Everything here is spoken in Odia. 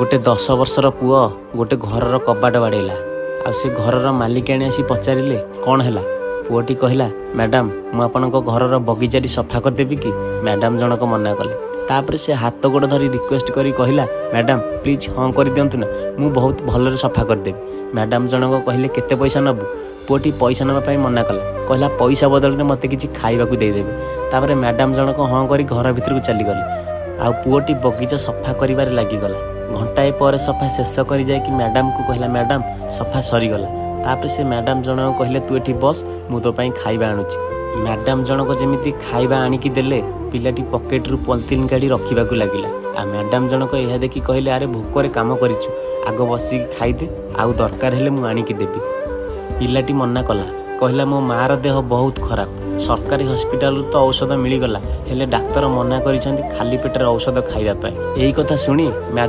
ଗୋଟେ 10 ବର୍ଷର ପୁଅ ଗୋଟେ ଘରର କବାଟ ବାଡ଼େଇଲା ଆଉ ସେ ଘରର ମାଲିକାଣୀ ଆସି ପଚାରିଲେ, "କ'ଣ ହେଲା?" ପୁଅଟି କହିଲା, "ମ୍ୟାଡ଼ାମ୍, ମୁଁ ଆପଣଙ୍କ ଘରର ବଗିଚାଟି ସଫା କରିଦେବି କି?" ମ୍ୟାଡ଼ାମ୍ ଜଣକ ମନା କଲେ। ତାପରେ ସେ ହାତ ଗୋଡ଼ ଧରି ରିକ୍ୱେଷ୍ଟ କରି କହିଲା, "ମ୍ୟାଡ଼ାମ୍, ପ୍ଲିଜ୍ ହଁ କରିଦିଅନ୍ତୁ ନା, ମୁଁ ବହୁତ ଭଲରେ ସଫା କରିଦେବି।" ମ୍ୟାଡ଼ାମ୍ ଜଣକ କହିଲେ, "କେତେ ପଇସା ନେବୁ?" ପୁଅଟି ପଇସା ନେବା ପାଇଁ ମନା କଲା। କହିଲା, "ପଇସା ବଦଳରେ ମୋତେ କିଛି ଖାଇବାକୁ ଦେଇଦେବେ।" ତାପରେ ମ୍ୟାଡ଼ାମ୍ ଜଣକ ହଁ କରି ଘର ଭିତରକୁ ଚାଲିଗଲେ ଆଉ ପୁଅଟି ବଗିଚା ସଫା କରିବାରେ ଲାଗିଗଲା। ଘଣ୍ଟାଏ ପରେ ସଫା ଶେଷ କରି ଯାଇକି ମ୍ୟାଡ଼ାମକୁ କହିଲା, "ମ୍ୟାଡ଼ାମ୍, ସଫା ସରିଗଲା।" ତାପରେ ସେ ମ୍ୟାଡ଼ାମ୍ ଜଣକ କହିଲେ, "ତୁ ଏଠି ବସ୍, ମୁଁ ତୋ ପାଇଁ ଖାଇବା ଆଣୁଛି।" ମ୍ୟାଡ଼ାମ୍ ଜଣକ ଯେମିତି ଖାଇବା ଆଣିକି ଦେଲେ, ପିଲାଟି ପକେଟରୁ ପଲିଥିନ୍ କାଢ଼ି ରଖିବାକୁ ଲାଗିଲା। ଆଉ ମ୍ୟାଡ଼ାମ୍ ଜଣକ ଏହା ଦେଖି କହିଲେ, "ଆରେ, ଭୋକରେ କାମ କରିଛୁ, ଆଗ ବସିକି ଖାଇଦେ, ଆଉ ଦରକାର ହେଲେ ମୁଁ ଆଣିକି ଦେବି।" ପିଲାଟି ମନା କଲା। କହିଲା, "ମୋ ମାଆର ଦେହ ବହୁତ ଖରାପ। ସରକାରୀ ହସ୍ପିଟାଲରୁ ତ ଔଷଧ ମିଳିଗଲା, ହେଲେ ଡାକ୍ତର ମନା କରିଛନ୍ତି ଖାଲି ପେଟରେ ଔଷଧ ଖାଇବା ପାଇଁ।" ଏଇ କଥା ଶୁଣି ମ୍ୟାଡ଼ାମ୍